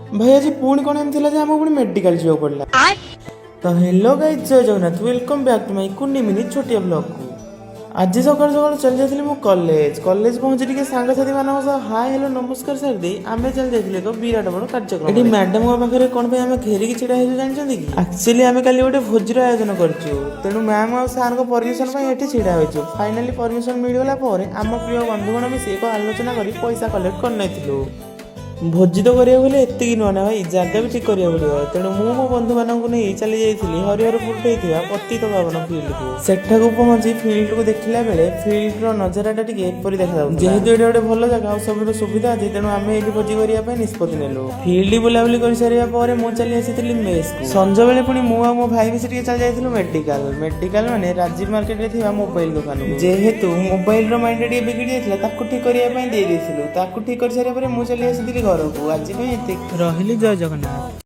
ଭାଇ, ଆଜି ପୁଣି କ'ଣ ଏମିତି ହେଲା ଯେ ଆମକୁ ପୁଣି ମେଡ଼ିକାଲ ଯିବାକୁ ପଡ଼ିଲା? ତ ହେଲୋ ଗାଇଜ୍, ଜୟ Jagannath. Welcome back to my କୁନି ମିନି ଛୋଟିଆ ବ୍ଲଗ୍କୁ। ଆଜି ସକାଳୁ ସକାଳୁ ଚାଲି ଯାଇଥିଲି ମୁଁ କଲେଜ। କଲେଜ ପହଞ୍ଚି ଟିକେ ସାଙ୍ଗସାଥି ମାନଙ୍କ ସହ ହାଏ, ହେଲୋ, ନମସ୍କାର ସାରି ଦେଇ ଆମେ ଚାଲି ଯାଇଥିଲେ ଏକ ବିରାଟ ବଡ଼ କାର୍ଯ୍ୟକ୍ରମ। ଏଠି ମ୍ୟାଡାମଙ୍କ ପାଖରେ କ'ଣ ପାଇଁ ଆମେ ଘେରିକି ଛିଡ଼ା ହେଇଛୁ ଜାଣିଛନ୍ତି କି? ଆକ୍ଚୁଆଲି ଆମେ କାଲି ଗୋଟେ ଭୋଜିର ଆୟୋଜନ କରିଛୁ। ତେଣୁ ମ୍ୟାମ୍ ଆଉ ସାର୍ଙ୍କ ପରମିଶନ ପାଇଁ ଏଠି ଛିଡ଼ା ହୋଇଛୁ। ଫାଇନାଲି ପରମିଶନ ମିଳିଗଲା ପରେ ଆମ ପ୍ରିୟ ବନ୍ଧୁଗଣ ମିଶି ଏକ ଆଲୋଚନା କରି ପଇସା କଲେକ୍ଟ କରିନେଇଥିଲୁ। ଭୋଜି ତ କରିବାକୁ ହେଲେ ଏତିକି ନୁହଁ ନା ଭାଇ, ଜାଗା ବି ଠିକ୍ କରିବାକୁ ପଡ଼ିବ। ତେଣୁ ମୁଁ ମୋ ବନ୍ଧୁମାନଙ୍କୁ ନେଇ ଚାଲି ଯାଇଥିଲି ହରିହରପୁର ଥିବା ପତିତ ପାବନ ଫିଲ୍ଡକୁ। ସେଠାକୁ ପହଞ୍ଚି ଫିଲ୍ଡକୁ ଦେଖିଲା ବେଳେ ଫିଲ୍ଡର ନଜାରାଟା ଟିକେ ଏପରି ଦେଖାଯାଉଥିଲା। ଯେହେତୁ ଏଇଟା ଗୋଟେ ଭଲ ଜାଗା ଆଉ ସବୁର ସୁବିଧା ଅଛି, ତେଣୁ ଆମେ ଏଇଠି ଭୋଜି କରିବା ପାଇଁ ନିଷ୍ପତ୍ତି ନେଲୁ। ଫିଲ୍ଡ ବୁଲାବୁଲି କରିସାରିବା ପରେ ମୁଁ ଚାଲି ଆସିଥିଲି ମେସ୍କୁ। ସଞ୍ଜବେଳେ ପୁଣି ମୁଁ ଆଉ ମୋ ଭାଇ ମିଶି ଟିକେ ଚାଲି ଯାଇଥିଲୁ ମେଡିକାଲ। ମେଡିକାଲ ମାନେ ରାଜୀବ ମାର୍କେଟରେ ଥିବା ମୋବାଇଲ ଦୋକାନକୁ। ଯେହେତୁ ମୋବାଇଲର ମାଇଣ୍ଡ ଟିକେ ବିଗିଡ଼ି ଯାଇଥିଲା, ତାକୁ ଠିକ୍ କରିବା ପାଇଁ ଦେଇ ଦେଇଥିଲୁ। ତାକୁ ଠିକ୍ କରିସାରିବା ପରେ ମୁଁ ଚାଲି ଆସିଥିଲି ଘରକୁ। ଆଜି ପାଇଁ ଏତିକି। ରହିଲି, ଜୟ ଜଗନ୍ନାଥ।